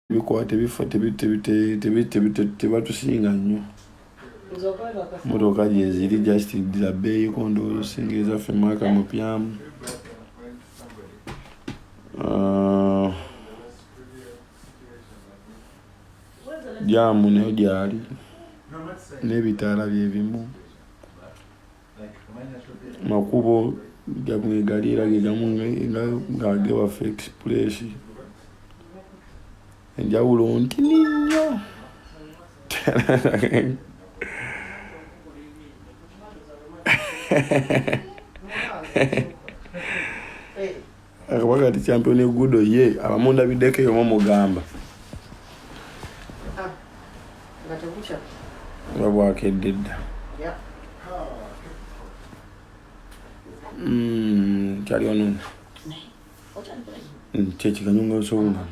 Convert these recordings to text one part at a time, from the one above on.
Tebikola tebifa tebatusinga nnyo. Motoka gyeziri just za bbeeyiko ndowooza osinga ezaffe mwaka mupyamu. Ah, jaamu nayo gyali n'ebitaala byebimu makubo gamwegali era gegamu nga agewaffe express enjawulo ntini nnyo. Akabaga kati champion gudo ye abamundabiddeko eyo mumugamba nga bwakedde dda. Kyali wano kyekikanyonga osobola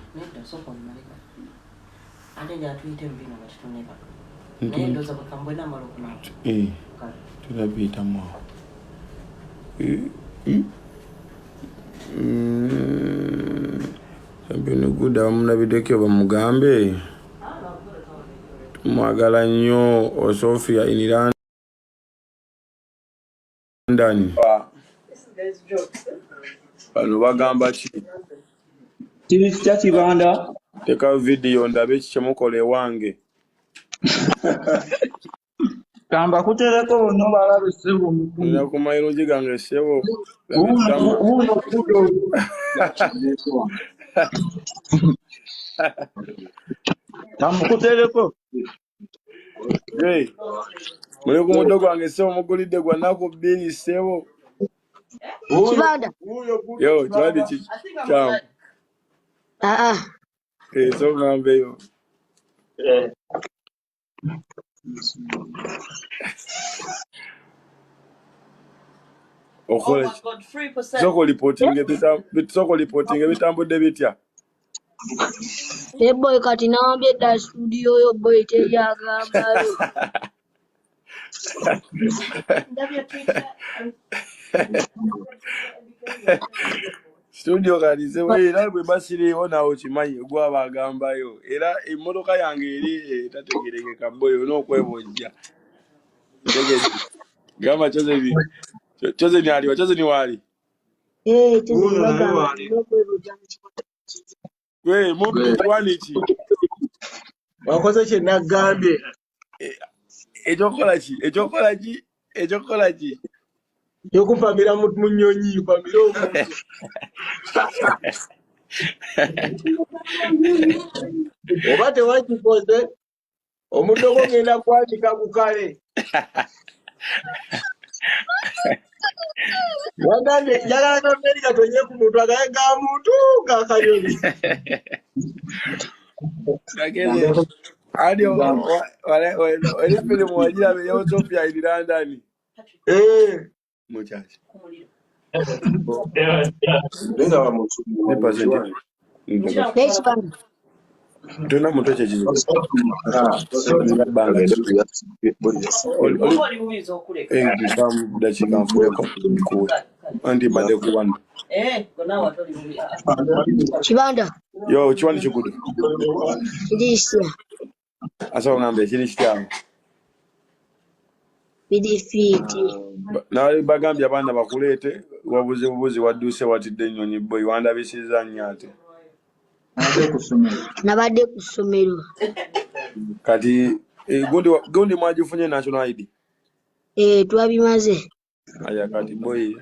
tulabiyitamu awo. Champion good abamulabiddeko bamugambe tumwagala nnyo. Osofia in London, bano bagamba ki? Kiri kitya Kibanda? Teka vidiyo ndabe ki kyemukola ewange. Kamba kutereko bonna balabe ssebo mukulu. Nina ku mayirungi gange ssebo. Wuuno kudo. Kamukutereko. Hey, muli ku muddo gwange ssebo, mugulidde gwa nnaku 2 ssebo. Kibanda. Yo, kiwandi ki kyamu. Aa. Eh, so ngambeyo. Okola ki? Sooka olipootinge sooka olipootinge bitambudde bitya? Ne boy kati nawambye dda studio yo boy teri agambayo. Studio kati sebo era bwe basiriiwo naawe okimanyi gwaba agambayo era emmotoka yange eri etategerekeka boy olina okwebojja. Tegedde. Gamba Chosen Chosen aliwa Chosen waali. Eh, Chosen bagamba olina okwebojja mu kimotoka kiri. Gwe mubbi kiwani ki? Wakoze kye nagambye. Ekyokukola ki? Ekyokukola ki? Ekyokukola ki? Ekyokumpamira mu nnyonyi mpamire omuntu. Oba tewakikoze omuddo gwo ngenda kwanika gukale. Wagambye njagala gavumenti gatonye ku muntu agaye ga muntu g'akanyonyi. Kakeze adi eri firimu wagiraba eya Sophia in London. Eh. Mukyaki. Ne percent. Naye Kibanda. Tolina mutwe kyekizibu. Bbanga ki? Oli dakiika nfuneko nkuwe. Anti mbadde ku wano. Kibanda. Yo, kiwani kigudu. Kiri kitya? Asaba ngambe kiri kityawo. Biri fit. Naali bagambye abaana bakuleete wabuze bubuzi wadduse watidde ennyonyi boy wandabisizza nnyo ate. Nabadde ku ssomero. Kati gundi gundi mwagifunye national ID? Eh, twabimaze. Aya kati boy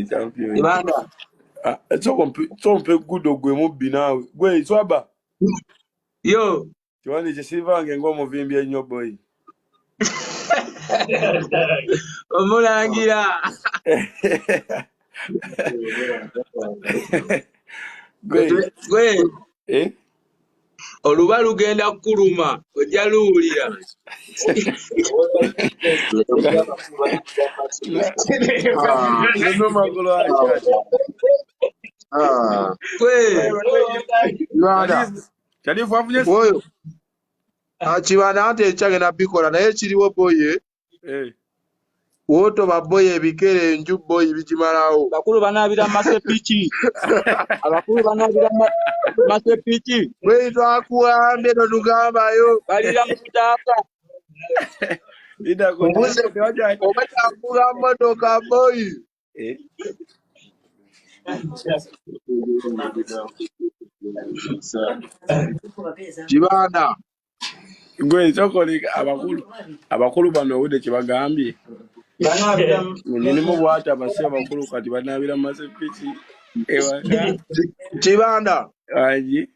champion. Kibanda. Ah, soko mpe gudo gwe mubbi naawe. Gwe swaba. Yo. Kiwani kisivange ng'omuvimbi ennyo boy. Omulangira. Gwe Gwe eh? oluba lugenda kukuluma ojja luwulira. Nno magulu aki kati. Gwe Kibanda. Sharifu afunye Oyo. Kibanda anti ekyagenda bikola naye kiriwo boye. Eh. Wootoba boyi ebikere enju boyi bigimalawo. Bakulu banaabira mu masepiki. Abakulu banaabira mu masepiki. Boyi twakuwambye totugambayo. Balira mu kitaasa. Lidako Mbuze tewajja oba kyakula mmotoka boyi. Eh, Kibanda. Gwe sokoleka abakulu abakulu bano obudde kye bagambye. Banaabira mu Nyinimu bw'ati abasi abakulu kati banaabira mu masepiki ewaka. Kibanda. Angi.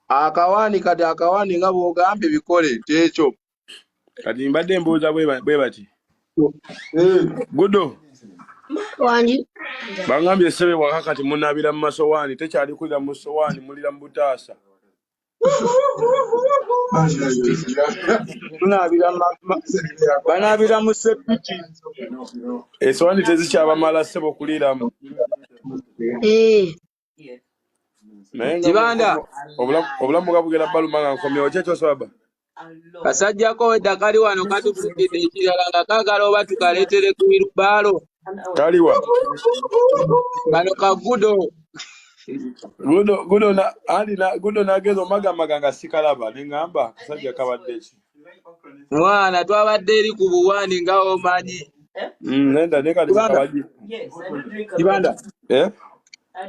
Akawaani kati akawaani nga bw'ogambye bikole kyekyo. Kati mbadde mbuuza bwe bati. Gudo Wangi. bangambye ssebe waka kati munaabira mu masowaani tekyali kulira mu sowaani mulira mu butaasa. Tunaabira mu banaabira mu sepiki. Esowaani tezikyabamala ssebo kuliiramu. Eh. Naye nga Kibanda. obulamu nga bugenda baluma nga nkomyewo ki ekyosaba ba? Kasajjako wedda kali wano katufukidde ekirala nga kaagala oba tukaleetere ku wirubaalo. Kaliwa. Kano kagudo. Gudo gudo na andi na gudo nageza omagamaga nga sikalaba ne ŋŋamba akasajja kabadde ki. Mwana twabadde eri ku buwaani nga omanyi. Nenda ne kati Kibanda. mukabaji. Kibanda. Eh?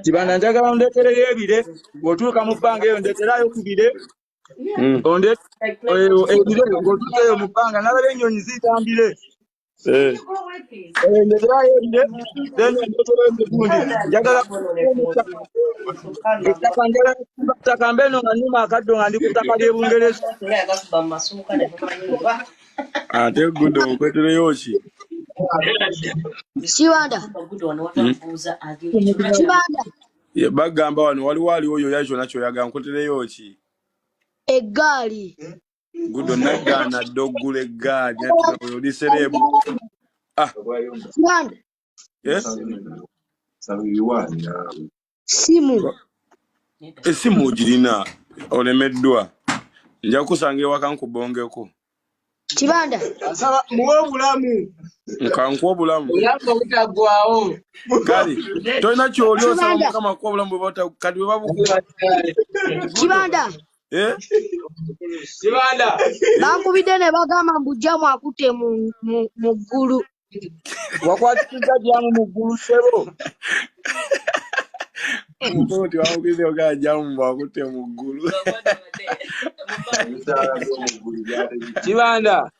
Kibanda njagala ondeetereyo ebire. Bw'otuuka mu bbanga eyo ndeeterayo ku bire. Ebire ng'otuuka eyo mu bbanga nalaba ennyonyi ziyitambire. Eh. Eh, ndeeterayo ebire then ndeeterayo egundi. Njagala ettaka njagala ttaka mbe eno nga nnima akaddo nga ndi ku ttaka ly'e Bungereza. Ate gudo nkwetereyo ki? Kibanda. Kibanda. Ye, bagamba wano waliwo aliwo yoya kyonna ky'oyagala nkwetereyo ki? Eggaali. Gudo naggaana dda oggula eggaali ati oyo oli sereebu. Ah, Kibanda. eh? Simu. Essimu ogirina olemeddwa. Nja kukusanga ewaka nkubongeko. Kibanda. Asaba muwe obulamu. Nkankuwa obulamu. Obulamu obutaggwaawo. Kale tolina ky'oli osaba Kibanda. Mukama akuwa obulamu bwe kati bwe babukuwa. Kibanda. Eh? Kibanda. Bankubidde ne bagamba mbu jjamu akutte mu ggulu. Wakwatisiza jjamu mu ggulu ssebo. Omukulu nti bamukubidde ogamba jjamu bw'akutte mu ggulu. Kibanda.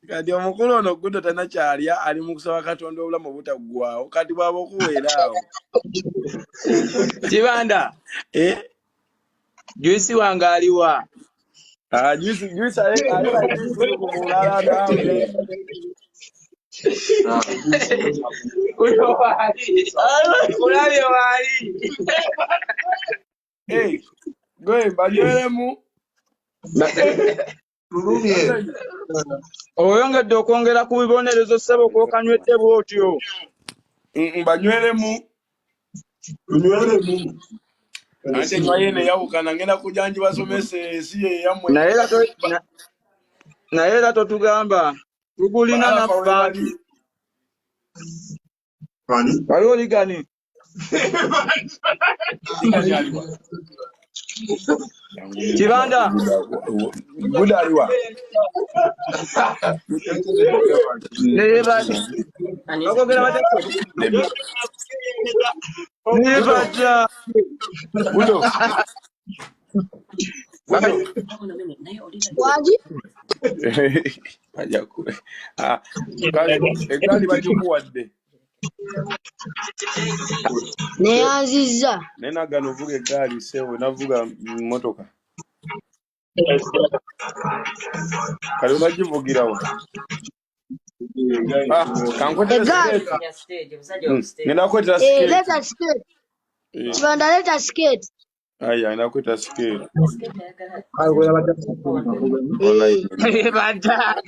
Kati omukulu ono Gudo talina kyalya ali mu kusaba Katonda obulamu obutaggwaawo kati bw'aba okuweera awo. Kibanda. Eh? Juice wange aliwa? Ah, juice juice ale ale juice ku mulala naawe. Uyo waali. Olabye waali. Eh, gwe banyweremu. Tulumye. Oyongedde okwongera ku bibonerezo ssebo kw'okanywedde bw'otyo. Mbanyweremu. Tunyweremu. Ate enywa yeeno eyawukana ngenda kujja ngibasomese ensi ye eyammwe. Naye era naye era totugamba tugulina Ba Alpha naffe anti. we bali. Waliwo ligani. Ligani aliwa? Kibanda. Gudo aliwa? Naye bati. Bakwogera batya? Naye batya? Gudo. Gudo. Wangi. Bajja ah, kale eggaali bagikuwadde. Neyanzizza. Naye nagaana ovuga eggaali ssebo navuga mmotoka. Kale onagivugirawa? Ah, kankwetere Eggaali. sikeeti. Ngenda kukwetera Eh, sikeeti. leeta sikeeti. Eh. Kibanda leeta sikeeti. Aya, ngenda kukwetera sikeeti. Eh. Naye batya?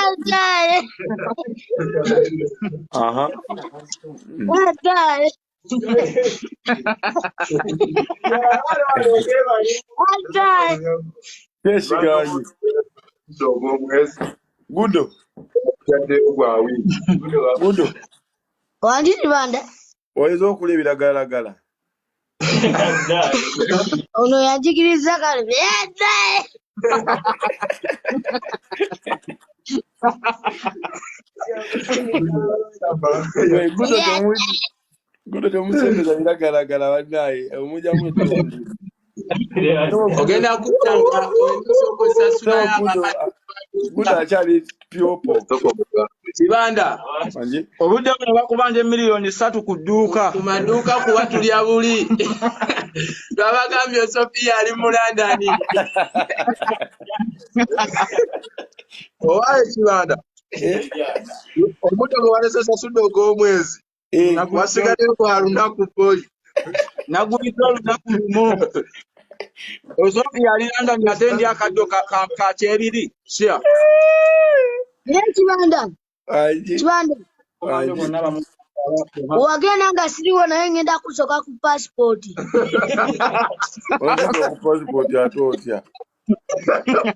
Eggaali. Aha. Eggaali. Ate Kyekiganyi. Ogw'omwezi Gudo, yaddeyo gwa wiiki. gudo. Wangi Kibanda. Oyinza okulya ebiragalalagala. Ono yanjigiriza kale. Ate. Gwe gudo temu gudo temusembeza biragalagala bannaye omujjamu eddoboozi. Ogenda kutanga olina osasulayo Gudo abakadde. Gudo akyali pyopo. Kibanda Wangi? Obudde buno bakubanja 3 miliyoni ku dduuka. Ku maduuka kuba tulya buli. Twabagambye Sofiya ali mu London. Owaaye Kibanda, Eh? omuddo gwe walese sasudde ogw'omwezi Eh, wasigaddeyo gwa lunaku boyi. Naguliddwa olunaku lumu. Osofiya ali London ate ndi akaddo ka kyebiri sya. Naye Kibanda, wangi? Kibanda. Kubanja Wangi? bonna bamu. Wagenda nga siriwo naye ngenda kusooka ku paasipooti. Oyinza ku passport ate otya?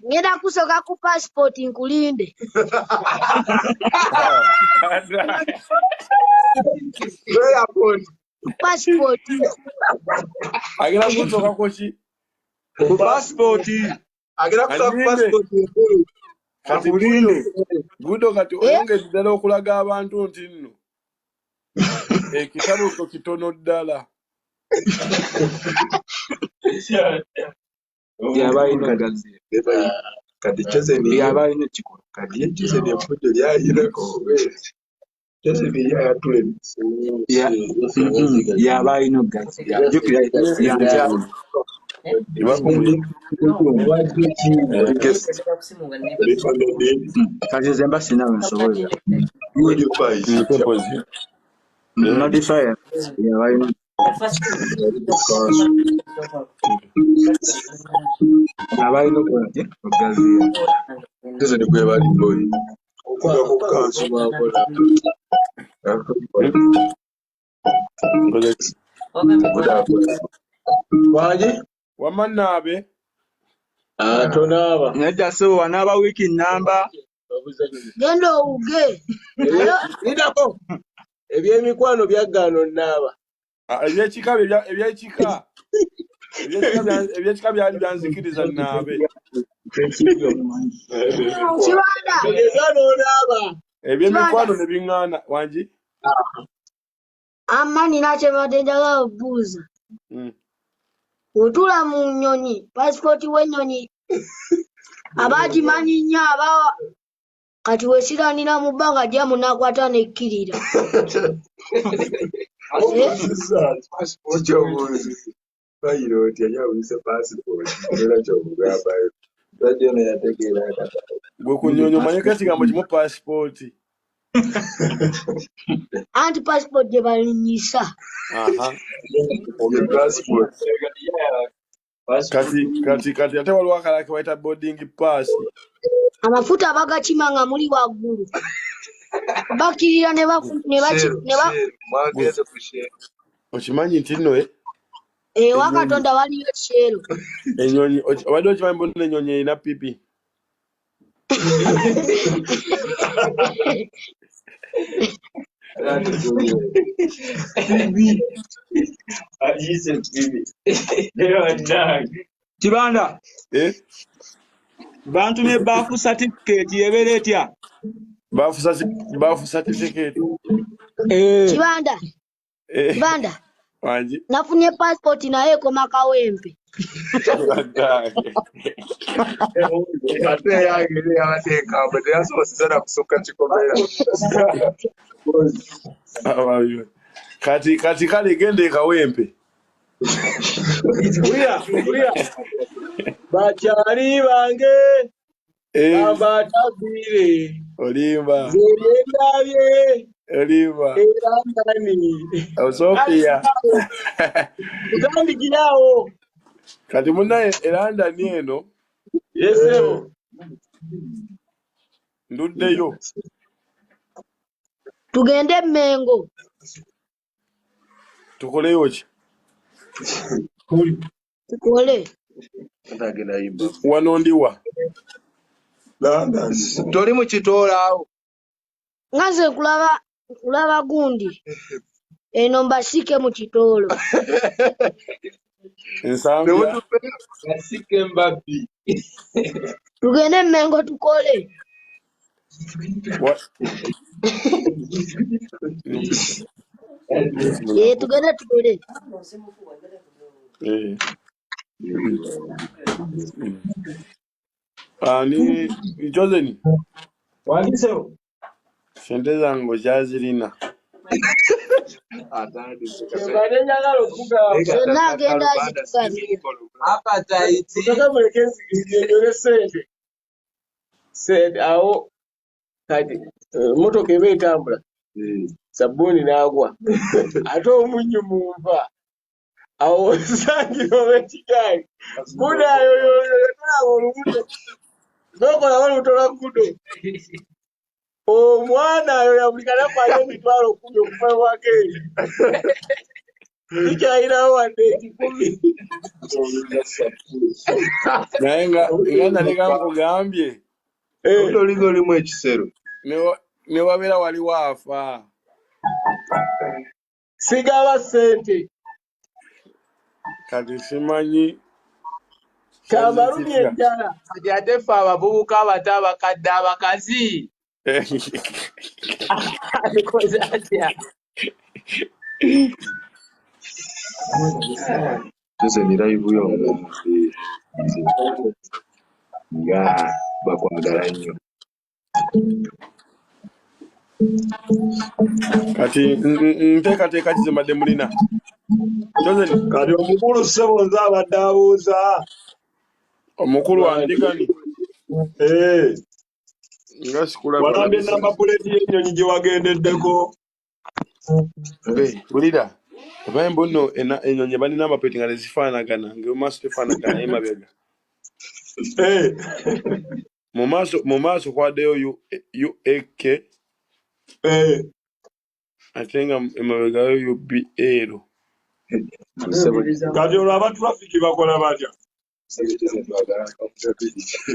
Ngenda kusooka ku paasipooti nkulinde. Airport. Ku paasipooti. Agenda kunsookako ki? Ku paasipooti. Agenda kusaba ku Alinde. passport enkulu. Kati Gudo, Akulinde. Gudo kati Eh? oyongedde ddala okulaga abantu nti nno ekitabo kyo kitono ddala. Yaba alina okugaziya. Kati Chosen ye Yaba alina ekikola. Kati ye Chosen effujjo lyayinako obeezi. Chosen ye ayatula Yaba alina okugaziya. Jjukira yankya. Guest. Kati nze mba sirina we nsobolera. Mpepozi. Notify yaba alina. Yaba alina okukola ki? Okugaziya. Chosen gwe bali boyi. Okuva ku kansu bakola. Wangi? Wamma naabe. Ah, tonaaba. Nedda ssebo wanaaba wiiki nnamba. Genda owuge. Naye Lindako. Ebyemikwano byaggaana onaaba. Ah, ebyekika ebyekika ebyekika byali byanzikiriza naabe. Kibanda, Tegeza n'onaaba. Ebyemikwano ne biŋŋaana wangi. Amma nina kye mbadde njagala okubuuza. Bw'otuula mu nnyonyi, paasipooti w'ennyonyi aba agimanyi nnyo aba kati weesiranira mu bbanga jjaamu n'akwata n'ekkirira. Eh? Kikyobuuzi. Bayira otya yawulise passport era kyobugambayo. Lwaki ono yategeera akatabo? Gwe ku nnyonyi omanyeko ekigambo kimu paasipooti. Anti paasipooti gye balinnyisa. Aha. Ye passport. Kati ate waliwo akalala ke bayita boarding pass. Amafuta bagakima nga muli waggulu. Bakkirira ne bafu ne baki Shell, ne ba Shell, mwagenze ku Shell. Okimanyi nti nno ewa ennyonyi Katonda waliyo Shell. Ennyonyi obadde okimanyi bonna ennyonyi erina pipi. Kibanda, Eh? bantumye birth certificate ebeera etya? Birth certificate. Eh. Kibanda, Eh, Kibanda, wangi. nafunye paasipooti naye ekoma Kawempe. Bannange. Ate eyange eri yabadde enkambwe teyasobosezza na kusukka kikomera. Abayo. Kati kale genda e Kawempe. Wulira, wulira. Bakyali bange Eh, bambatagwire. Olimba. Nze byendabye Olimba. era ndani. Sophia. Kutandikira awo. Kati munnaye e London eno Yes, ssebo. nduddeyo. Tugende Mengo. Tukoleyo ki? Tukole. Agenda yimba. Wano ndiwa? London. Toli mu kitoola awo. Nga nze nkulaba gundi. Eno mbasike mu kitoolo. Nsambya. Basike mbabbi. Tugende Mmengo tukole. Tugende tukole. Ani Joseni? Wandisewo. Sente zange okyazirina. Kyembadde njagala okugamba. Zonna agenda azitugabira. Appetite. Mutaka muleke nnyonnyole ssente. Ssente awo kati emmotoka eba etambula. Sabbuuni n'agwa. Ate omunnyu mu nva. Awo osangira ow'ekigaali. Gudo ayoyoyo tolaba olubuto. N'okola olubuto lwa gudo. Omwana ayoya buli kanaku alina 100,000 okuva ewaka eyo. Tukyalinawo wadde 1,000. Naye nga naleka nkugambye. Olinga olimu ekisero. Ne wabeera waliwo afa. Sigaba ssente. Kati simanyi. Kambalumye enjala. Kati ate ffe abavubuka abato abakadde abakazi. Abikoze atya? Joseni live yo nga bakwagala nnyo. Kati nteekateeka ki ze mbadde mulina? Joseni. Kati omukulu ssebo nze abadde abuuza. Omukulu andikani? Nga sikulaba. Walambye namba puleeti y'ennyonyi gye wagendeddeko. Wulira. Omanyi mbu nno ennyonyi balina amapeeti nga tezifaanagana, nga mu maaso tefaanagana emabega. Mu maaso kwaddeyo UAK. Ate nga emabega yo UBL. Kati olwo aba traffic bakola batya?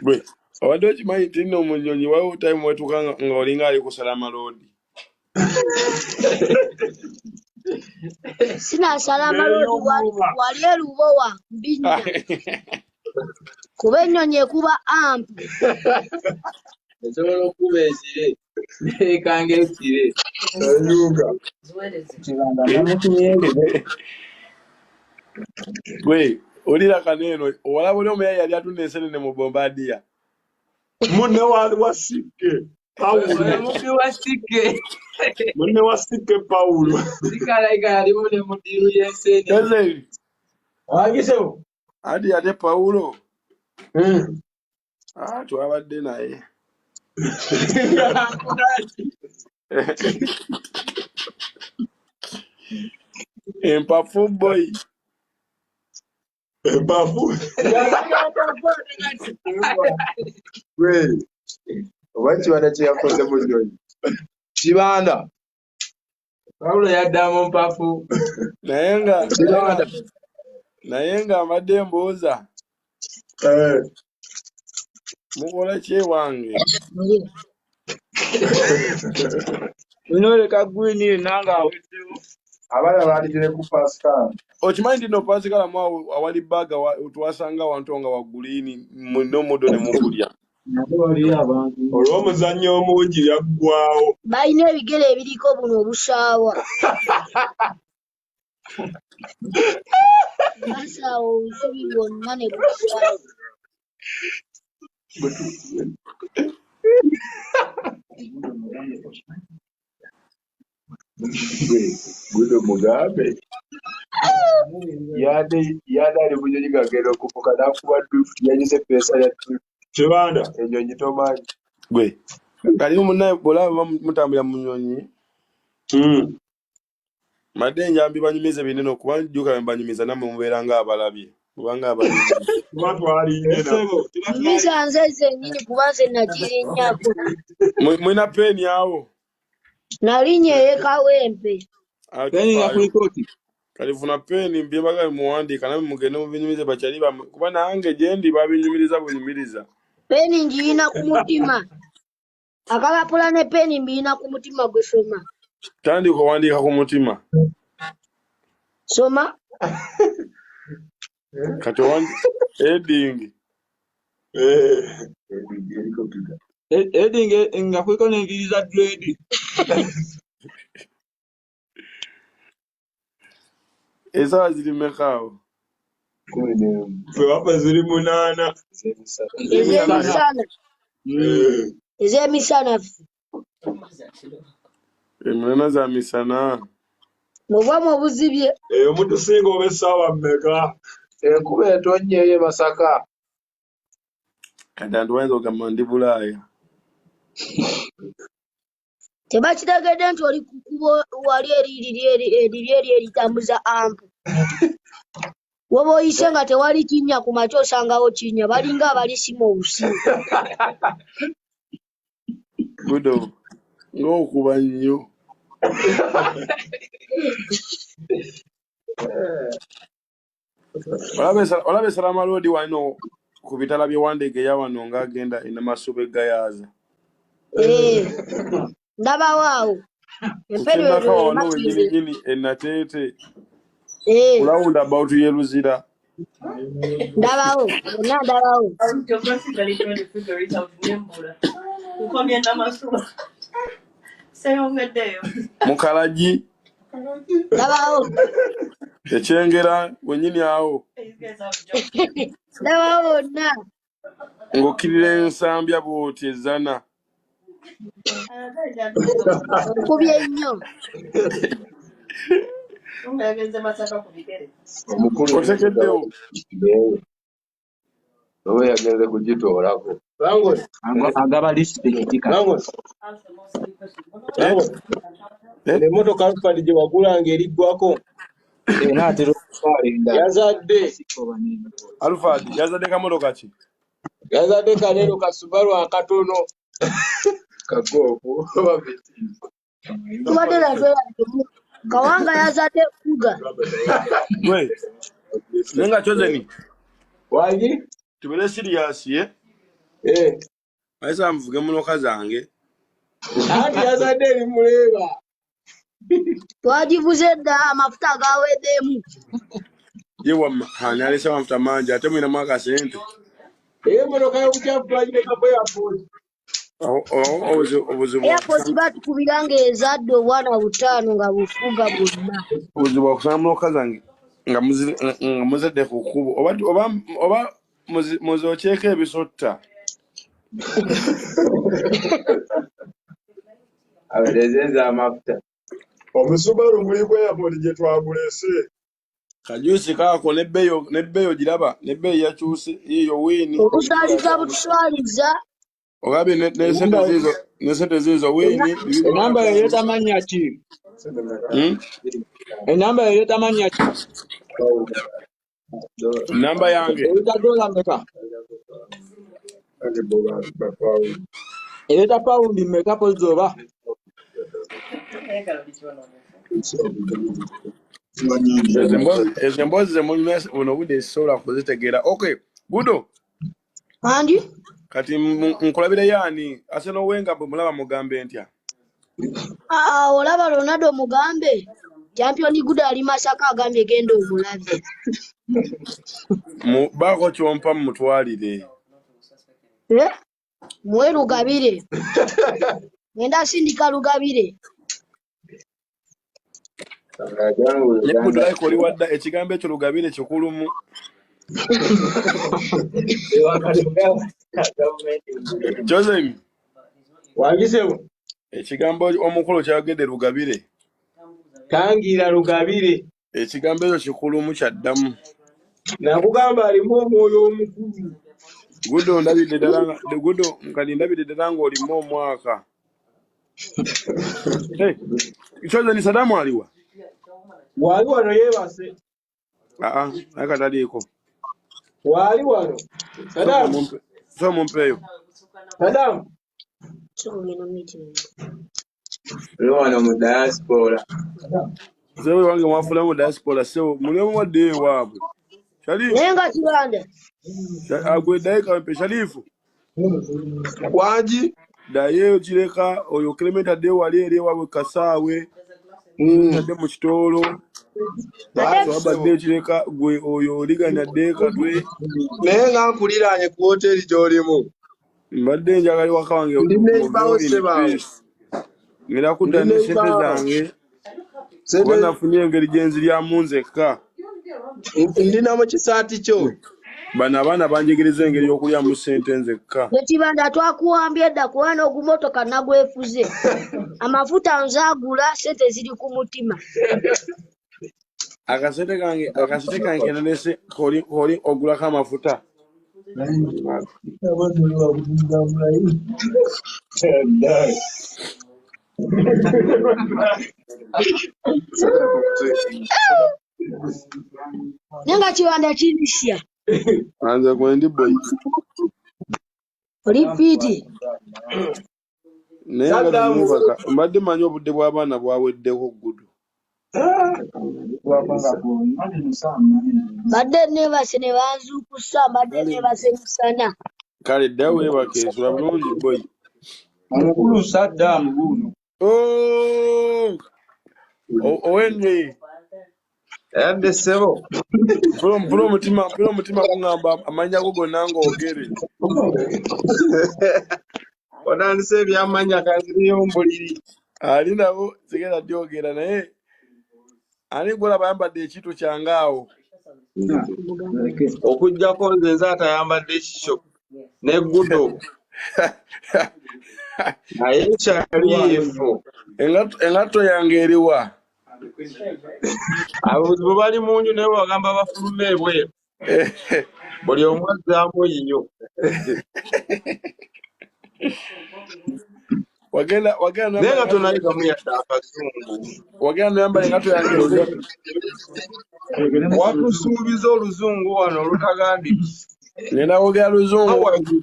Gwe obadde okimanyi nti nno mu nnyonyi waliwo time wetuuka nga olinga ali kusala amaloodi. Sinaasala amaloodi wali e Lubowa mbinnya. Kuba ennyonyi ekuba ampu. Esobola okukuba ekire n'ekanga ekire. Gwe olira kano eno olaba oli omuyayi yali atunda ensenene mu Bombardier. Munne wa Sikke Pawulo. Oyo mubbi wa Sikke. Munne wa Sikke Pawulo. Sikalayika yalimu ne mu ddiiru y'ensenene. Joseph. Wangisewo. Adi ate Pawulo. Twabadde naye. Empafu boy. Empafu. Gwe oba Kibanda kye yakoze mu nnyonyi. Kibanda. Pawulo yadda mu mpafu. Naye nga mbadde mbuuza. Mukola ki ewange? Noleka gwini yenna ng'aweddewo. Abaana baaligire ku Pascal. Okimanyi nti nno Pascal mu awali bbaga twasanga awantu nga wa guliini n'omuddo ne mugulya. Olw'omuzannyo omungi yaggwaawo. Balina ebigere ebiriko buno obusaawa. Basaawa obusubi bwonna ne buggwaawo. Gudo mugambe. Yadde ali mu nnyonyi ng'agenda okufuka n'akuba drift yagize ppeesa ya drift. Kibanda. Ennyonyi tomanyi. Gwe kali munnaye bw'olaba mutambulira mu nnyonyi. Mbadde njambi banyumize binene okuba jjuka bwe mbanyumiza nammwe mubeera ng'abalabye. Mubanga abalabye. Tuba twalinye nabo. Nyumiza nze zennyini kuba nze nagirinnyako. Mulina peeni awo? Nalinnya ey'e Kawempe. Peeni nga kuliko ki? Kati funa peeni byebaga muwandiika namwe mugende mubinyumize bakyali bammwe kuba nange gye ndi babinyumiriza bunyumiriza. Peeni ngiyina ku mutima. Akapapula ne peeni mbiyina ku mutima gwe soma. Tandika owandiika ku mutima. Soma. Kati owandi heading. Edi nga kuliko n'enviiri za dread. Essaawa ziri mmeka awo? 11. Ffe waffe ziri 8. Ez'emisana. Ez'emisana. Ez'emisana ffe. 8 za misana. Mubwamu obuzibye. Eyo mutusinga oba essaawa mmeka? Enkuba etonnye eyo e Masaka. Kati anti wayinza okugamba ndi Bulaaya. Tebakitegedde nti oli ku kkubo wali eri eriri eri eritambuza ampu. Woba oyise nga tewali kinnya ku makya osangawo kinnya balinga abalisima obusimu. Gudo ng'okuba nnyo. Olaba Salama Road wano ku bitala by'e Wandegeya wano ng'agenda e Namasuba e Gayaza. Eh, ndabawo awo. Ku Emperu Kyennaka ero wano emakindye. wennyininyini e Nateete Eh, ku round about y'e Luzira. ndabawo bonna ndabawo. Mu Kalagi Ndabawo. e Kyengera wennyini awo Ndabawo bonna. ng'okkirira ensambya bw'oti ezzana. Okubye nnyo. Omukulu Otekeddewo. oba yagenze kugitoolako. Agaba respect kati. Langosi, Eh? Langosi. Eh? Eno emmotoka Alphard gye wagulanga eriggwako Enaatera okutwala endala. yazadde Alphard yazadde kamotoka ki? yazadde kaleero ka Subaru akatono. Kagoofu oba Vitz. Tubadde natwerabye. Kawanga yazadde Kuga. Gwe naye nga Chosen Wangi? tubeere serious ye. Eh. Ayisa nvuge mmotoka zange. Anti yazadde eri muleeba. Twagivuze dda amafuta gaweddemu. Ye wamma ani alese amafuta mangi ate mulinamu akasente. Eyo emmotoka y'obukyafu twagireka ku airport. Obuzibu Airport batukubira ng'ezadde obwana butaano nga bufuga bwonna. Obuzibu bwakusanga mmotoka zange nga muzadde ku kkubo oba oba oba muzookyeko ebisotta. Aweereze ez'amafuta. Omusubaru guli ku airport gye twagulese. Kajuusi kaako n'ebbeeyi ogiraba n'ebbeeyi yakyuse yiiyo wiini. Obusaaliza butuswaliza. Ogambye ne sente ziizo wiini bibiri Enamba yo ereeta mannya ki? Hmm? Enamba yo ereeta mannya ki? Namba yange Ereeta dola mmeka? Ereeta pawundi mmeka mpozzi oba? Ezo emboozi ze munyumya buno obudde sisobola kuzitegeera. Okay, Gudo. Andi? Kati nkulabire yaani Arsenal Wenger bwe mulaba mugambe ntya? Aa, olaba Ronaldo mugambe. Champion Gudo ali Masaka agambye genda omulabe. Baako kyompa mutwalire. Eh? Muwe Lugabire. Ngenda sindika Lugabire. Naye Gudo like oli wadda ekigambo ekyo Lugabire kikulumu. Chosen. Wangisebo. Ekigambo omukulu kyayogedde Lugabire. Tangira Lugabire. Ekigambo ekyo kikulumu kyaddamu. Nakugamba alimu omwoyo omukulu. Gudo ndabidde ddala nga Gudo kati ndabidde ddala ng'olimu omwaka. Hey, Chosen Sadamu aliwa? Waali wano yeebase. Aa, naye kataliiko. Waali wano. Sadamu. So mumpeeyo. Sadamu. Sokogenda meeting. Oli wano mu diaspora. Sebo wange mwafuna mu diaspora sebo muli omu waddeyo ewaabwe. Sharifu Naye nga Kibanda, agwe ddayo Kawempe. Sharifu Wangi. ddayo Kireka, oyo Clement addeyo wali eri ewaabwe Kasaawe, adde mu Kitoolo, ate Swaba addeyo Kireka, gwe oyo Oliganya addeyo Katwe. Naye nga nkuliraanye ku woteeri gy'olimu. Mbadde njagala ewaka wange Ndi neighbor wo muveewo in ssebaawo. peace. Ngenda Ndi kudda ne neighbor sente wo. zange kuba Sente nafunye engeri gye nziryamu nzekka. Ndi na mu kisaati kyo. Bano abaana banjigiriza engeri y'okulyamu ssente nzekka. Ne Kibanda twakuwambye dda kuba n'ogumotoka nagwefuze. Amafuta nzaagula, ssente ziri ku mutima. Akasente kange kenalese koli ogulako amafuta. Naye nga Kibanda kirisya. Nze kwendi boyi. Oli fiiti. Naye nga Saddam temwebaka, mbadde manyi obudde bw'abaana bwaweddeko ggudu. Mbadde neebase ne banzuukusa, mbadde neebase misana. Kale dda weebake, nsula bulungi boyi. Omukulu Saddam guno. Oh! Owenge Yadde ssebo. Mpula omutima kuŋŋamba amannya go gonna ng'ogere. Otandise ebyamanya kanziriyo mu buliri. Ali nabo sigenda dyogera naye ani gwolaba ayambadde ekintu kyange awo? Okuggyako nze atayambadde kikyo ne gudo naye Sharifu. Engatto yange eriwa? Ababuzi bali mu nju naye bw'ogamba bafulume ebweru buli omu azzaamu yiyo. Wagenda Naye nga noyambala engatto tonayigamu yadde akazungu. Wagenda noyambala engatto yange nze. Watusuubiza oluzungu wano olutagambika. Ngenda kwogera luzungu. How are you?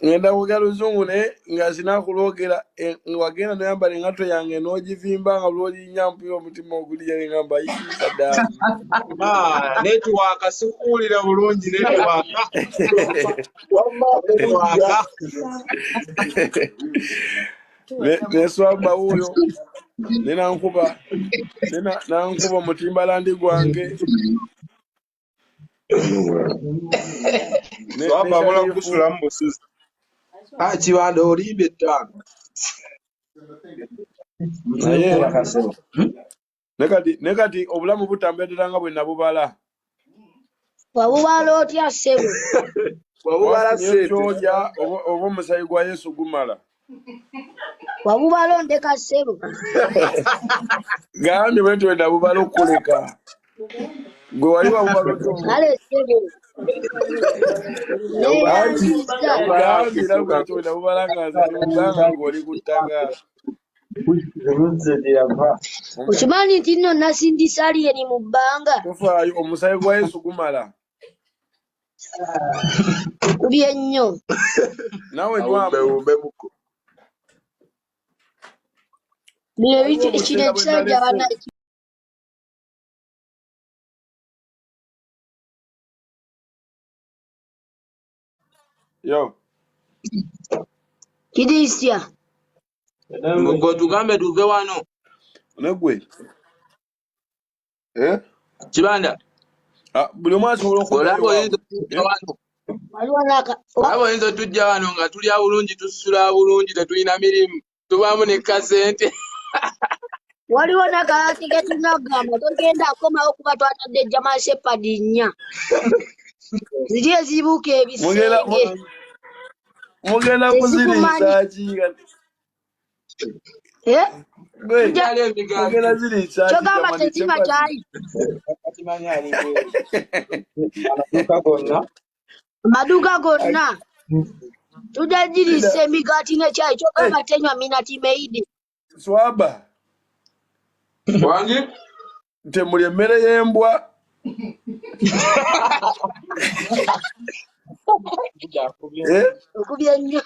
Ngenda kwogera luzungu naye nga sina kulwogera. Wagenda noyambala engatto yange n'ogivimba nga lw'olinnya mpulira omutima ogulya ne ngamba yii Saddam. Ah, network sikuwulira bulungi network. Network. Ne swaba wuuyo ne nankuba ne nankuba omutimbalandi gwange ne Swaba abula Sharifu. kusulamu busuzi. Ah, Kibanda olimbye ettaano. Naye ne kati obulamu butambula ddala nga bwe nabubala. Wabubala otya ssebo? Wabubala Wafunye ssente. kyolya oba omusayi gwa Yesu gumala. Wabubala ondeka ssebo. Gambye bwe nti bwe nabubala okukuleka. Gwe wali wabubala otya obwo? Kale ssebo. Anti Neeyanzizza. gambye era bwe nti bwe nabubala nga nze ndi mu bbanga ng'oli ku ttaka. Okimanyi nti nno nasindise aliyeni mu bbanga. Tofaayo, omusayi gwa Yesu gumala. Okubye nnyo. Naawe nywamu. Awumbewumbe muko. Bino Waliwo kino obusenda bwe ekisajja nalese. banna Yo. Kirisya. Gwe tugambe tuve wano. Ne gwe. Eh? Kibanda. Ah, buli omu asobola okuddayo Olaba oyinza ewaabwe. otujja Eh? wano. Waliwo n'aka Olaba oyinza otujja wano nga tulya bulungi, tusula bulungi, tetulina mirimu, tubaamu ne kasente. Waliwo n'akalati ke tunagamba togenda akomawo kuba twatadde German Shepherd nnya. Ziri ezibuuka Mugenda ebisenge. Mugenda Tezikumanyi. kuziriisa ki kati? Eh? Gwe Tujja Kyali emigaati. mugenda ziriisa ki kyogamba German tezinywa Shepherd? kyayi. Amaduuka gonna tujja giriisa emigaati ne kyayi kyogamba tenywa Minute Maid. Swaba Wangi? temulya emmere y'embwa. Eh? Okubye nnyo.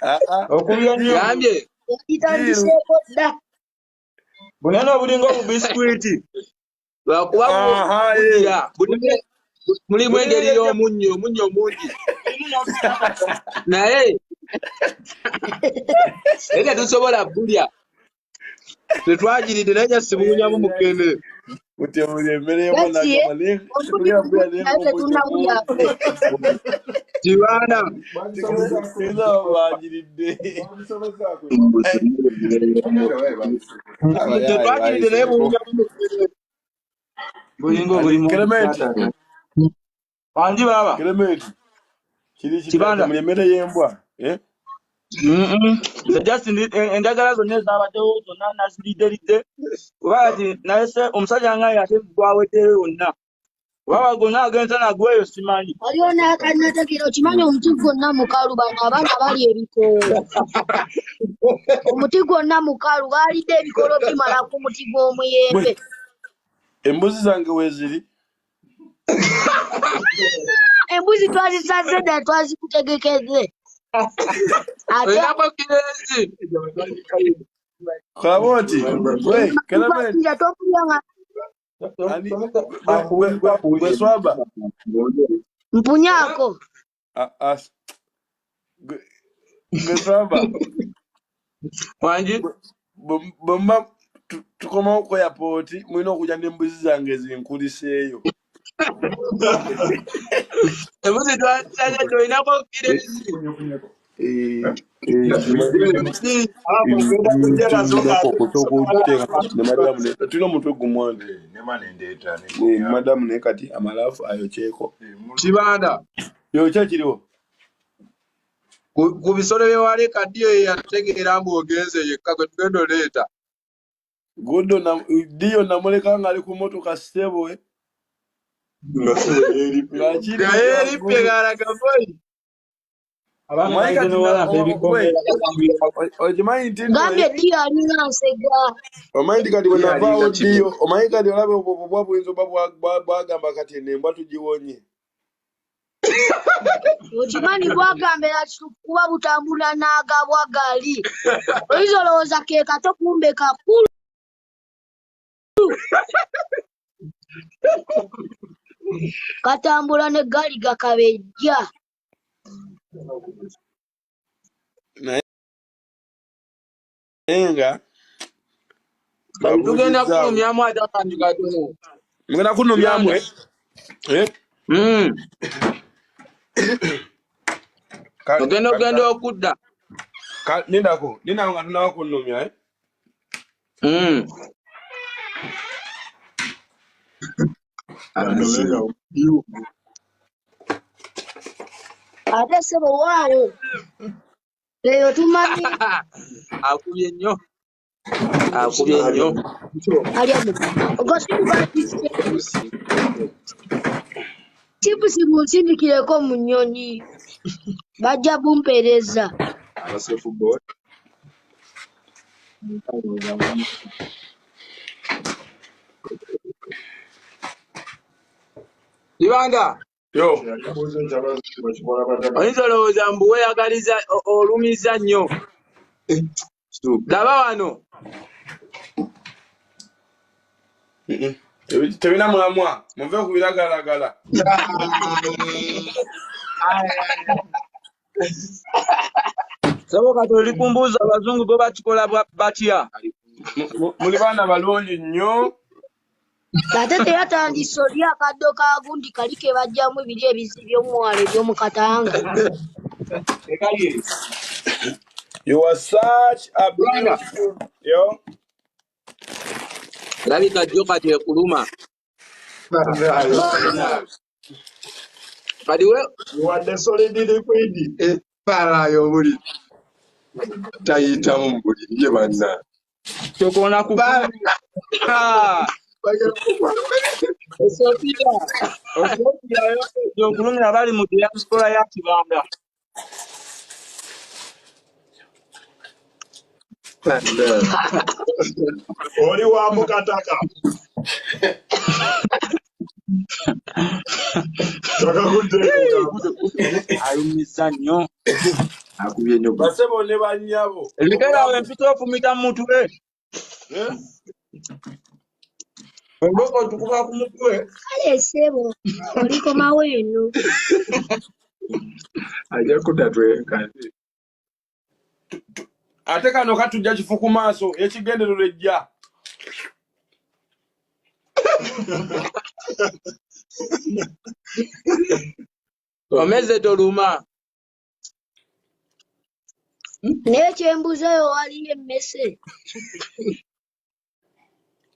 Ah, ah. Okubye nnyo. Gambye. Yagitandiseeko dda. Bunene obulinga obubisikwiti. Lwakuba Aha, eh. bugira mulimu engeri Bulinga y'omunnyo, omunnyo mungi. Naye naye tetusobola bulya. Tetwagiridde naye jasibuunyamu mukene. Mutebuli emmere y'embwa Gasiye n'agamba naye omunnyo tetugenda kulya mungi naye naye ng'omunnyo tetunnagulyako. mungi. Kibanda. Sinza bagiridde. Abayaaye Tetwagiridde naye bayiseeko. buwunyamu mukene. Bulinga Kati obulimu Clement, Wangi baba. Clement, kiri kitya Kibanda. temuli emmere y'embwa? Eh? Nze just endagala zonna ezabaddewo zonna naziridderidde kuba kati nalese omusajja nga ate gwaweddeyo yonna oba gonna agenza nagwo eyo simanyi. Waliwo n'akannategeera okimanyi omuti gwonna mukalu bano abaana balya ebikoola. Omuti gwonna mukalu baalidde ebikoola bimala ku muti gw'omuyembe. Bwe, embuzi zange weeziri? Embuzi twazisaze dda twazikutegekedde. Ate Olinako kirenzi. Kalaba oti, we, Clement, tubakkiriza tokulya nga ani, gwe, gwe, gwe, gwe swaba. mpunyaako. Ah, ah, gwe, gwe swaba. Wangi. Bwe muba tukomawo ku airport, mulina okujja n'embuzi zange zinkuliseeyo. Embuzi twazisaze olinako kirenzi. Eh, eh, Embuzi. Agenda nazo ne madamu tulina omutwe gumu anti. Eh, madamu naye kati amalaafu ayokyeko. Kibanda. Yokya kiriwo. Ku bisolo bye waleka ddiyo ye yategeera mbu ogenze yekka gwe tugenda oleeta. Gudo na Dio namuleka ng'ali ku mmotoka ssebo eh. Ng'akiri Nga yeerippye ng'alaga boyi. Abaana Omanyi balidde kati n'owalampa we ebikomera. okimanyi nti nno Gambye Dio alinga nsega. omanyi nti kati bwe Ye navaawo alinga kibe. Dio omanyi kati olaba obwo obubwa buyinza oba bwagamba kati eno embwa tugiwonye. Okimanyi bwagambira kuba butambula n'agabwa gali. Oyinza olowooza ke kato kumbe kakulu. Katambula n'eggaali gakabejja. Naye nga Kati tugenda babuuzizzaawo. kulumyamu ate akantu katono. Mugenda kunnumyamu Kibanda. eh? Eh? Kale Ogenda kale ogenda okudda. lindako lindako nga tunaba kunnumya eh? Ate ssebo waawo eyo tumanyi Akubye nnyo. Akubye nnyo. alya mu ogwo si bubatisse. Chipusi munsindikireko mu nnyonyi. Bajja bumpeereza. Kibanda. Yo. Oyinza olowooza mbu weeyagaliza olumiza nnyo. Laba wano. Tebina mulamwa muve ku biragalagala. Sebo kati oli kumbuuza abazungu bo bakikola batya? Muli baana balungi nnyo. Ate teyatandise oli akaddo ka gundi kali ke baggyamu ebiri eby'omwalo eby'omu Katanga. You are such a Kibanda. beautiful yo. Labika jjo kati ekuluma. Kati we Wadde solid liquid. Balayo buli tayitamu mu buliri ye banna. Tokoona ku Sophia. Osofia ayongedde okulumira abali mu diaspora ya Kibanda. Oli wa mukataka. Takakudde Alumizza nnyo. Akubye nnyo. Basebo ne bannyabo. Lekera awo empisa ofumita mu mutwe. Eh? Embogo tukuba ku mutwe. Kale ssebo olikomawo eno. Ajja kudda twenkane. Ate kano katujja kifu ku maaso ekigendererwa ejja. Omeze toluma. Naye kyembuuzayo waliyo emmese?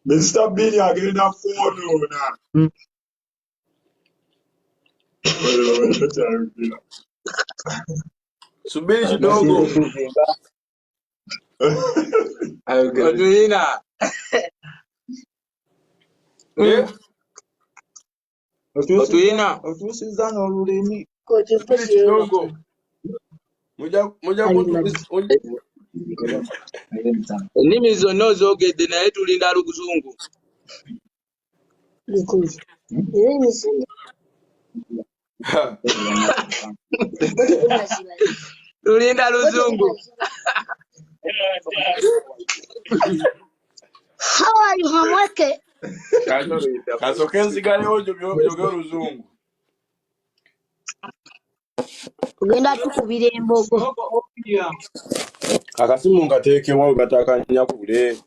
Mr. Bean agenda kwonoona. Oyo Subiri kidogo. Ayogera. Otulina. Eh? Otulina. Otuusizza n'olulimi. Subiri kidogo. Mujja mujja Alimadi. Ennimi zonna ozoogedde naye tulinda luzungu. Because era Tulinda luzungu. How are you, Hamweke? Kasooke nzigalewo njoge oluzungu. Ogenda tukubira embogo. Mbogo opia. Akasimu nkateekewa we batakanyakule.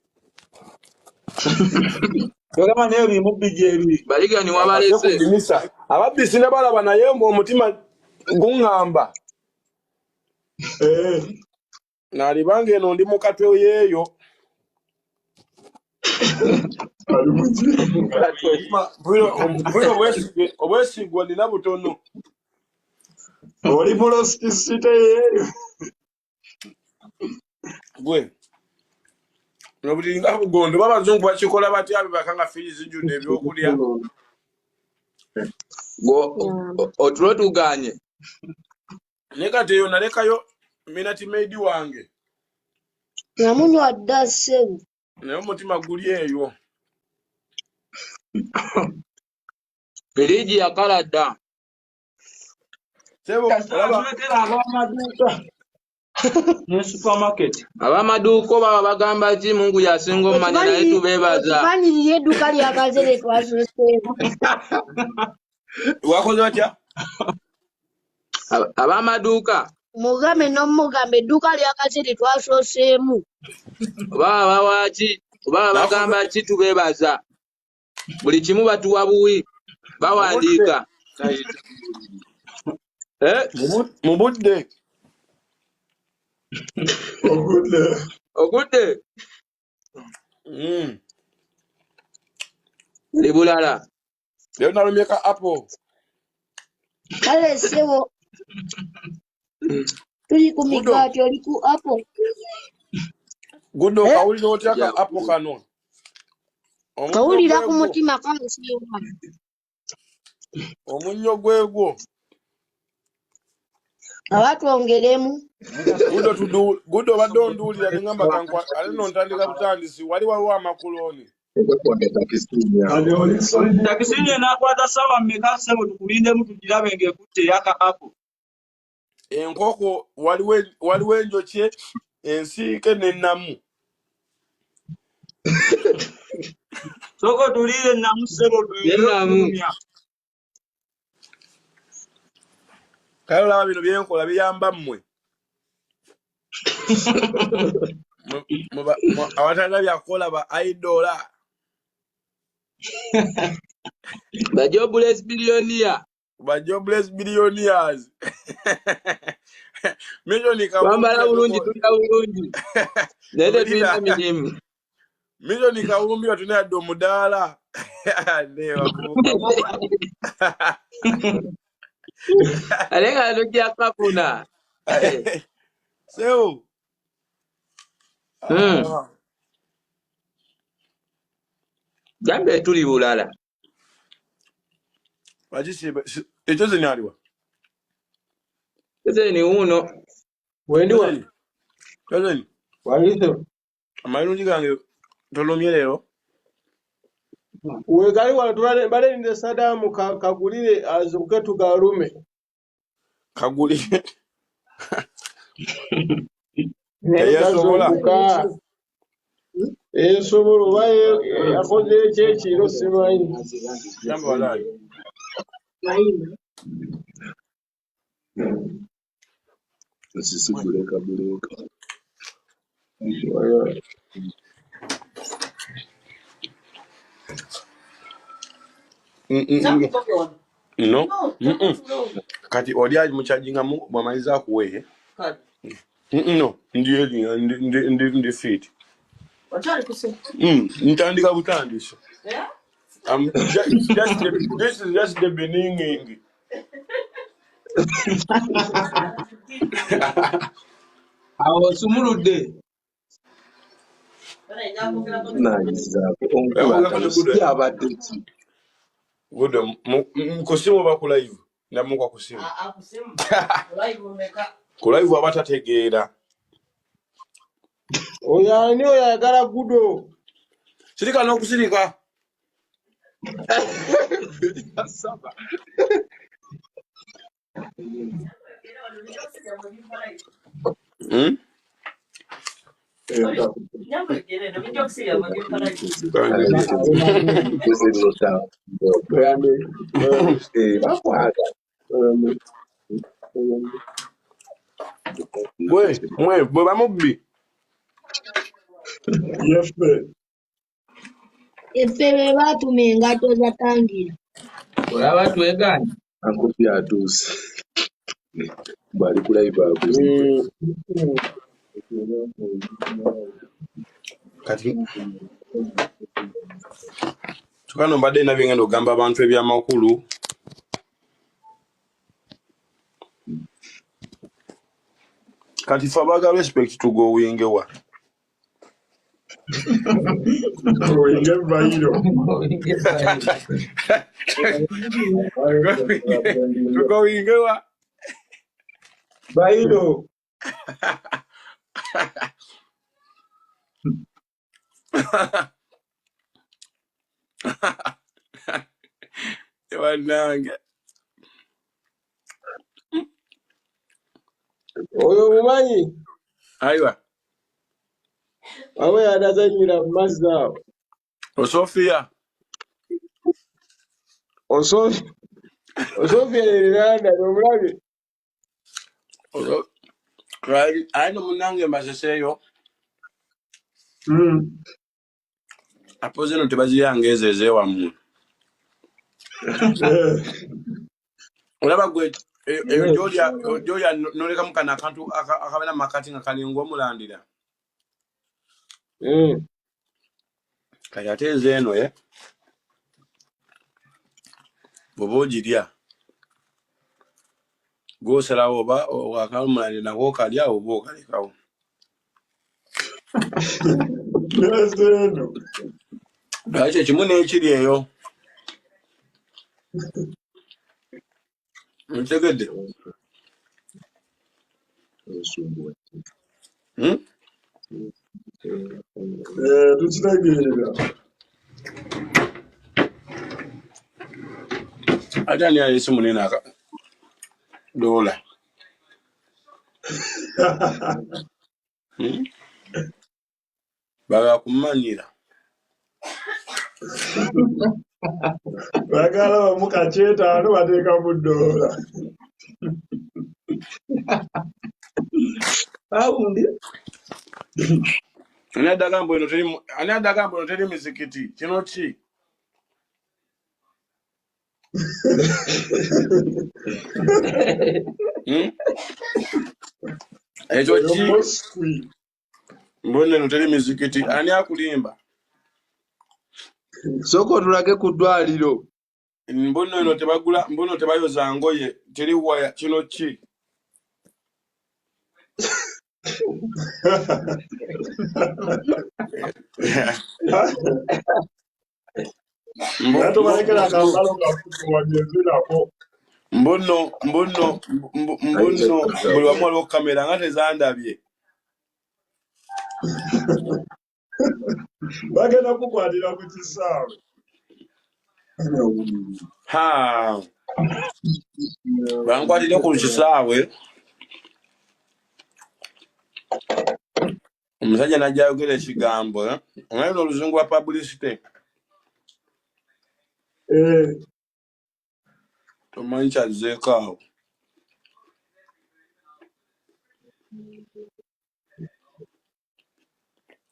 Yogamba naye bimubbi gyebiri. Baligani Ate ku wabalese. ddinisa. Ababbi sinabalaba naye omutima guŋŋamba. Eh, Naalibanga eno ndi mu katwe yeeyo. ali muki? Mpulira obwesigwa nina butono. Oli mu Lost City yeeyo. Gwe. Nobulinga bugondo babazungu bakikola batya bibaka nga firi zijjudde ebyokulya. Otulo tuganye. Naye kati eyo nalekayo minati maid wange. Namunywa dda ssebo. Naye omutima guli eyo. Firiigi yakala dda. Ssebo olaba Tulekera ab'amaduuka ne supermarket. Ab'amaduuka baba bagamba ki Mungu y'asinga ommanya naye tubeebaza. Okimanyi liri edduuka lyakaze lye twasooseemu. Wakoze batya? Ab'amaduuka Mugambe n'omugambe edduuka lyakaze lye twasooseemu. Oba bawa ki oba bagamba ki tubeebaza. Buli kimu batuwa buwi bawandiika. Eh? Mu budde. Ogudde. Ogudde. Li bulala. Leero nalumye ka apple. Kale ssebo tuli ku migaati oli ku apple. Guddo Eh? kawulira otya ka apple kano? Omunnyo Kawulira ku gwegwo. mutima kansinga. Omunnyo gwegwo. Aba twongeremu. Guddo tudu guddo obadde onduulira ne ŋŋamba kankwa ate nno ntandika butandisi wali waliwo amakulooni. Kati oli solid. Takisini enaakwata ssaawa mmeka ssebo tukulindemu tugirabe ng'ekutte eyaka apple. Enkoko waliwo enjokye ensiike n'ennamu. Sooka otuliire ennamu ssebo N'ennamu. tukulumya. Kale olaba bino bye nkola biyamba mmwe. Abatalina byakukola ba idola. Ba jobless billionaire. Ba jobless billionaires. Millioni Twambala kawumbi bulungi tulya bulungi. Naye tetulina mirimu. Milioni kawumbi batuna yadde omudaala. Ndeeba bavubuka. Ate nga tujja kafuna. Ssebo. Gambe tuli bulala. Lwaki ekyo zini aliwa? Zeni wuuno. Wendi wa? Kyozeni. Waliise. Amayirungi gange tolumye leero? Wegali wano balinde Saddam kagulire azuukuke tugalume. Kagulire. Naye Teyeesobola. tazuukuka. Esobola oba yakoze eki ekiro simanyi. Gamba walayi. Nsisiguleka buleka. No. Kati oli ali mukyajingamu bwamaliza akuwe. No, ndi eri ndi fit. Ntandika butandisi. This is just the beginning. Awo osumuludde. Nanyizaako omukulu atabuse yabadde ki? Good. Ku simu oba ku live? Namuka ku simu. Ku live aba tategeera. Oyo ani oyo ayagala gudo? Sirika n'okusirika. Saba. Hmm? Bakwata. Gwe, mwe, bwe bamubbi. Yeffe. Effe be baatuma engatto za Tangira. Olaba twegaanye. Ankopi atuuse. Bw'ali ku live aguze. Kati kyokka no mbadde nina bye ngenda okugamba abantu ebyamakulu. Kati ffe abaagala respect tugowinge wa? Oyinge bayiro. Tugowinge wa? Bayiro. Bannange. Oyo omumanyi? Aiwa. Awo yadazannyira mu mazzi awo. Osofia. Osofia Liranda omulabye? Ayi no munnange mbaseseeyo. Apo zino tebazirya ezo ez'ewammwe. Olaba gwe eyo gy'olya n'olekamu kano akantu akabeera mu makati nga kalinga omulandira. Kati ate ezeeno bw'oba ogirya gw'osalawo oba akamulandira nako okalya oba okalekawo. N'ezeeno. Lwaki ekimu n'ekiri eyo? Ntegedde. Tukitegeera. Ate ani aleese munene aka doola? Baga kumanyira. Baagala bamu kakyetaano bateekamu ddoola. Pawundi. Ani addaga mbu eno teri ani addaga mbu eno teri mizikiti? Kino ki? Ekyo ki? Mbona eno teri mizikiti. Ani akulimba? Sooka otulage ku ddwaliro. Mbuno eno tebagula, mbuno tebayoza ngoye, teri waya, kino ki? Tubalekera akambalo kakutuwagezirako. Mbuno, mbuno, mbuno, buli wamu waliwo kamera nga tezandabye. Bagenda kukwatira ku kisaawe. Ha. Bankwatire ku kisaawe. Omusajja n'ajja ayogera ekigambo, eh? Omanyi luno oluzungu lwa publicity. Eh, Tomanyi kyazzeeko awo.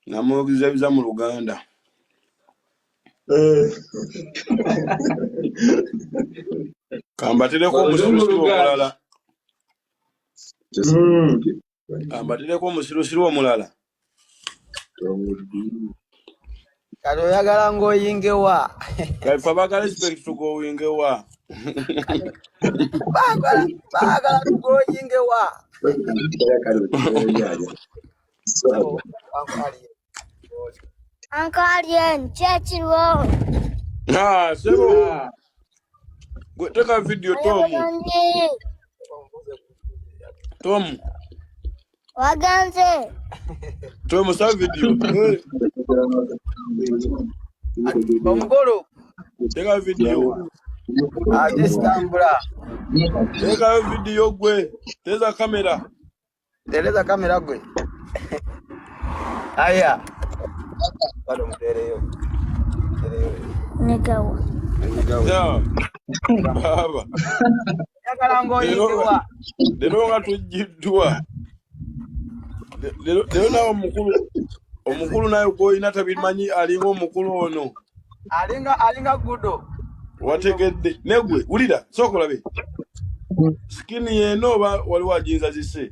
Namwogeza mu Luganda. Eh. Kambatereko Oluzungu omusirusiru Luganda. omulala. Kambatereko omusirusiru omulala. Kati oyagala ng'oyingewa? Kaife abaagala respect tugowingewa. Baagala baagala tugoyingewa. Sebo, Uncle Ali. Uncle Alien, kyekiriwo. Ah, sebo. Ah, Gwe teka video Oli Tomu. bulungi. Tomu. Wagenze. Tomu sa video. Eh, Omukulu teka video. ate sitambula. Tekayo video gwe. Teza kamera. Tereza kamera gwe. Aya. Bado muteereyo. Muteereyo. Negawa. Sawa. Baba. Oyagala Leero ng'oyingewa? leero nga tujjiddwa. Leero leero nawe omukulu nawe gw'olina tabimanyi alinga omukulu ono. Alinga alinga gudo. Wategedde. Negwe wulira sooka olabe. Sikini yeeno oba waliwo agiyinza zise.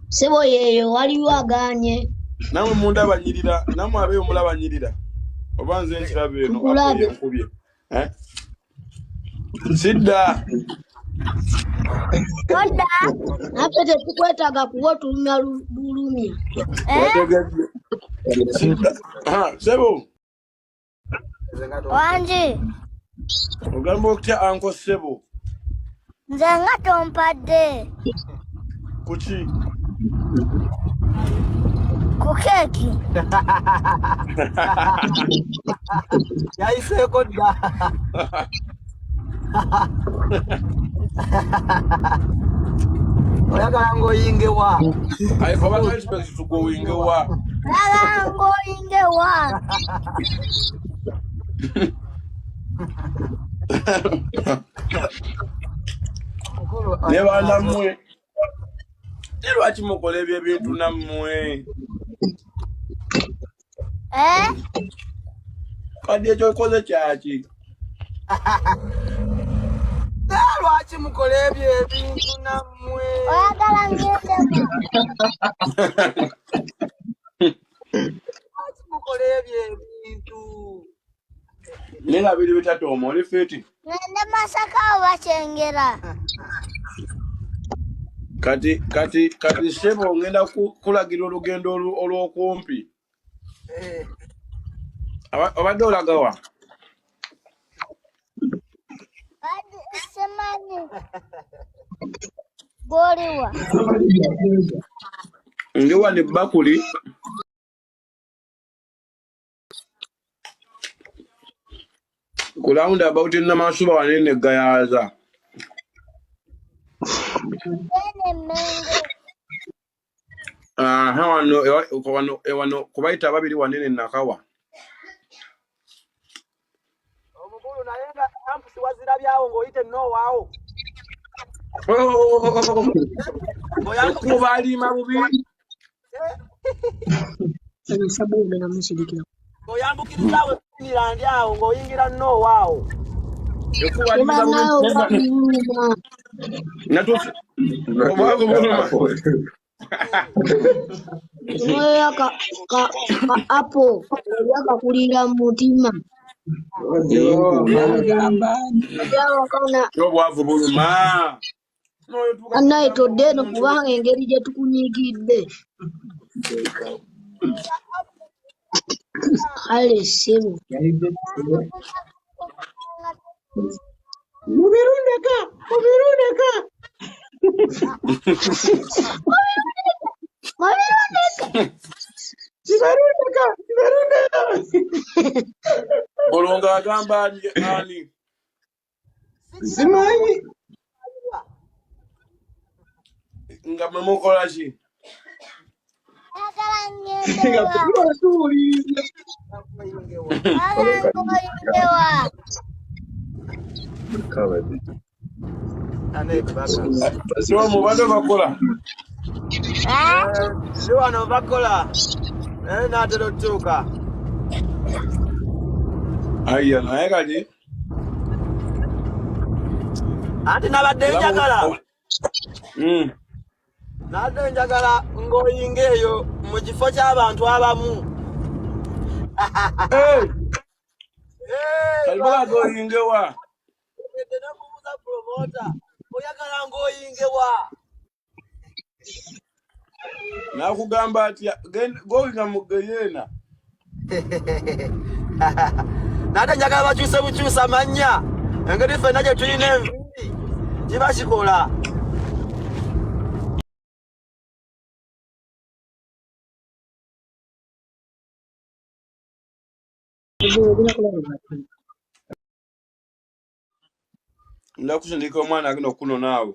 Ssebo yeeyo waliwo agaanye. Nammwe mundabanyirira, nammwe abeeyo mulabanyirira. Oba nze nkiraba eno apo Tukulabye. yenkubye. Eh? Sidda. Odda. Naffe tetukwetaaga kuba otulumya bulumya. Eh? Wategedde. Sidda. Ha, ssebo. Nze nga to. Wangi. Ogamba otya anko ssebo? Nze nga tompadde. Kuki? Ku keeki. Yayiseeko dda. Oyagala ng'oyingewa? Kaife abaga respect tugowingewa. Oyagala ng'oyingewa? Mukulu Ne oyagala banammwe. Ne lwaki mukola ebyo ebintu nammwe? Eh? Kati ekyo okoze kyaki? Naye lwaki mukola ebyo ebintu nammwe? Oyagala ngendewa? Lwaki mukola ebyo ebintu? Naye nga biri bitatu omwo oli fiiti. Ngende Masaka oba Kyengera? Kati kati kati ssebo ngenda kulagira olugendo olw'okumpi. Eh, Obadde olaga wa? Badde simanyi. Gw'oliwa? Ndi wano ebbakuli ku round about Namasuba wanene Gayaza. Genda e Mmengo. Aha wano wano wano kubayita ababiri wanene Nakawa. Omukulu naye nga ampusi wazirabyawo ng'oyita enoowaawo. Ng'oyambukiriza. Ekkubo alima bubi. Ng'oyambukirizaawo e Finland awo ng'oyingira noowaawo. Ekkubo alima bubi. Natuuse. Obwavu buluma. Oya ka ka ka apo olya kakulira mu mutima. Agamba Olyawakana Obwavu buluma. N'oyo tuuka annaye kugamba todde eno omuntu. kubanga engeri gye tukunyiigidde. Kale ssebo. Mubirundeka, mubirundeka. Mubirundeka. Kibarundeka, kibarundeka. Olwo ng'agamba ani ani? Simanyi. Nga mwe mukola ki? Nga tuba tuwuliriza. Tom obadde bakola. Ndi wano bakola naye naatera otutuuka. Aya naye kati Anti nabadde era njagala nabadde njagala ng'oyinga eyo mu kifo ky'abantu abamu. Hey, Eh, kati bagagoyinge wa? Ngende nakubuuza promota oyagala ng'oyinge wa? Nakugamba atya goyinga mu geyeena. Nate njagala bakyuse bukyusa mannya engeri ffenna gye tulina enviiri kiba kikola. Nja kusindika omwana agenda okunona awo.